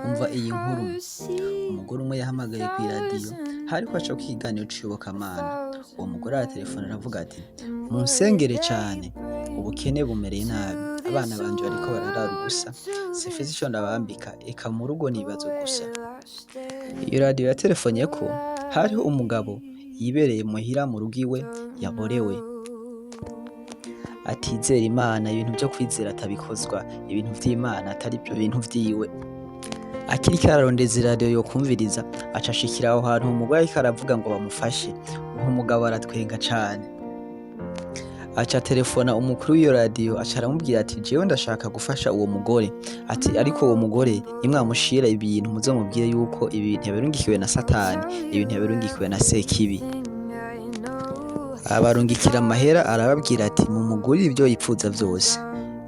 Umva iyi nkuru. Umugore umwe yahamagaye kw'iradiyo, hariko hacako ikiganiro c'iyobokamana. Uwo mugore aratelefona aravuga ati: "Munsengere cane, ubukene bumereye nabi, abana banje bariko bararara ubusa, sifise ico ndabambika, eka mu rugo n'ibibazo gusa." Iyo radiyo yaterefonyeko hariho umugabo yibereye muhira mu rugo iwe yaborewe, atizera Imana, ibintu vyo kwizera atabikozwa, ibintu vy'Imana atari vyo bintu vyiwe. Akiriko ararondeza iradiyo yokumviriza, aca ashikira aho hantu umugore ariko aravuga ngo bamufashe. Uwo mugabo aratwenga cane. Aca telefona umukuru w'iyo radiyo, aca aramubwira ati: "Jewe ndashaka gufasha uwo mugore." Ati: "Ariko uwo mugore nimwamushira ibintu, muzomubwire yuko ibintu yabirungikiwe na Satani, ibintu yabirungikiwe na Sekibi." Abarungikira amahera, arababwira ati: "Mumugurire ivyo yipfuza vyose,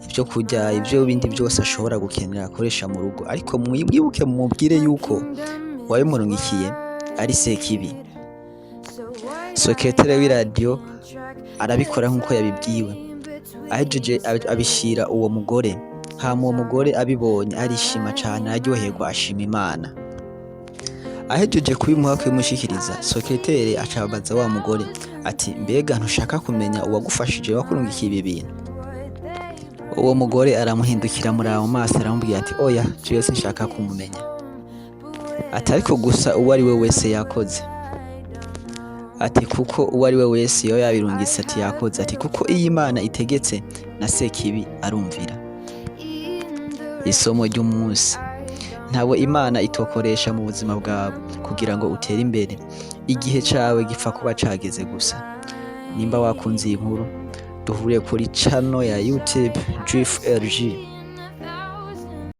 ivyo kurya, ivyo bindi vyose ashobora gukenera akoresha mu rugo, ariko mwibuke mumubwire yuko uwabimurungikiye ari Sekibi." Soketere w'iradiyo arabikora nkuko yabibwiwe. Ahejeje abishira uwo mugore. Hama uwo mugore abibonye arishima cane, araryoherwa, ashima Imana. Ahejeje kubimuha, kubimushikiriza, soketere aca abaza wa mugore ati: "Mbega ntushaka kumenya uwagufashije, wakurungikiye ibi bintu?" Uwo mugore aramuhindukira, amuraba mu maso, aramubwira ati: "Oya, jewe sinshaka kumumenya." Ati: "Ariko gusa uwo ari we wese yakoze." Ati: "Kuko uwo ari we wese yoba yabirungitse," ati, "yakoze." Ati: "Kuko iyo Imana itegetse, na Sekibi arumvira." Isomo ry'umunsi: ntawe Imana itokoresha mu buzima bwawe kugira ngo utere imbere. Igihe cawe gipfa kuba cageze gusa. Nimba wakunze iyi nkuru, duhuriye kuri channel ya YouTube Drift LG.